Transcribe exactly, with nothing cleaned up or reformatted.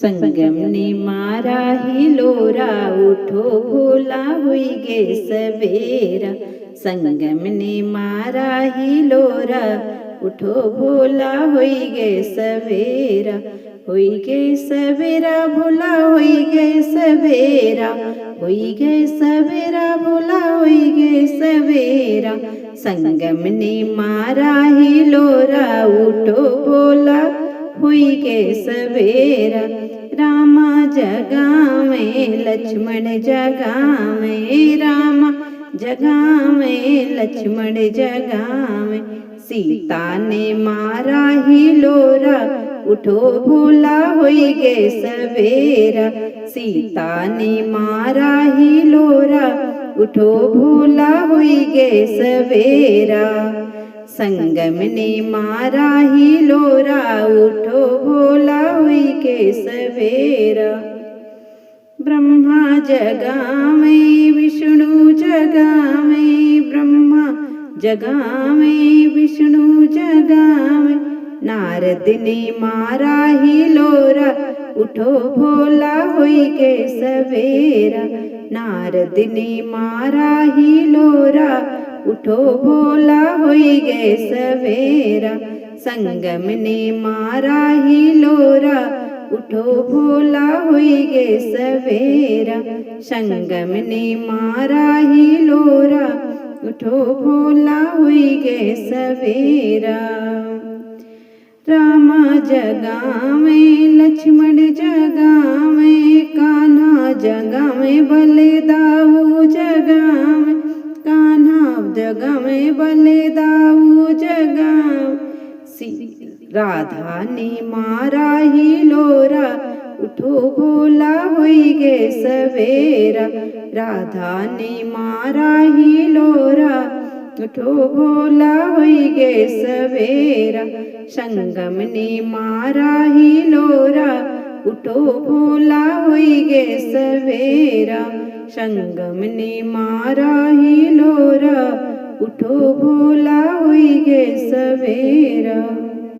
संगम ने मारा हिलोरा, उठो भोला होई गे सबेरा। संगम ने मारा हिलोरा, उठो भोला होई गे सबेरा। होई गे सबेरा भोला, होई गे सबेरा, होई गे सबेरा भोला, होई गे सबेरा। संगम ने मारा हिलोरा, उठो भोला, होई गे सबेरा। रामा जगावे, लक्ष्मण जगावे, रामा जगावे, लक्ष्मण जगावे। सीता ने मारा हिलोरा, उठो भोला होई गे सबेरा। सीता ने मारा हिलोरा, उठो भोला होई गे सबेरा। संगम ने मारा हिलोरा, उठो भोला होई गे सबेरा। ब्रह्मा जगावे, विष्णु जगावे, ब्रह्मा जगावे, विष्णु जगावे। नारद ने मारा हिलोरा, उठो भोला होई गे सबेरा। नारद ने मारा हिलोरा, उठो भोला होई गे सबेरा। संगम ने मारा हिलोरा, उठो भोला होई गे सबेरा। संगम ने मारा हिलोरा, उठो भोला होई गे सबेरा। रामा जगावे, लक्ष्मण जगावे, कान्हा जगावे, बलदाऊ जगावे, कान्हा जगावे, बलदाऊ जगावे। सी-, राधा ने मारा हिलोरा, उठो भोला होई गे सबेरा। राधा ने मारा हिलोरा, उठो भोला होई गे सबेरा। संगम ने मारा हिलोरा, उठो भोला होई गे सबेरा। संगम ने मारा हिलोरा, उठो भोला होई गे सबेरा।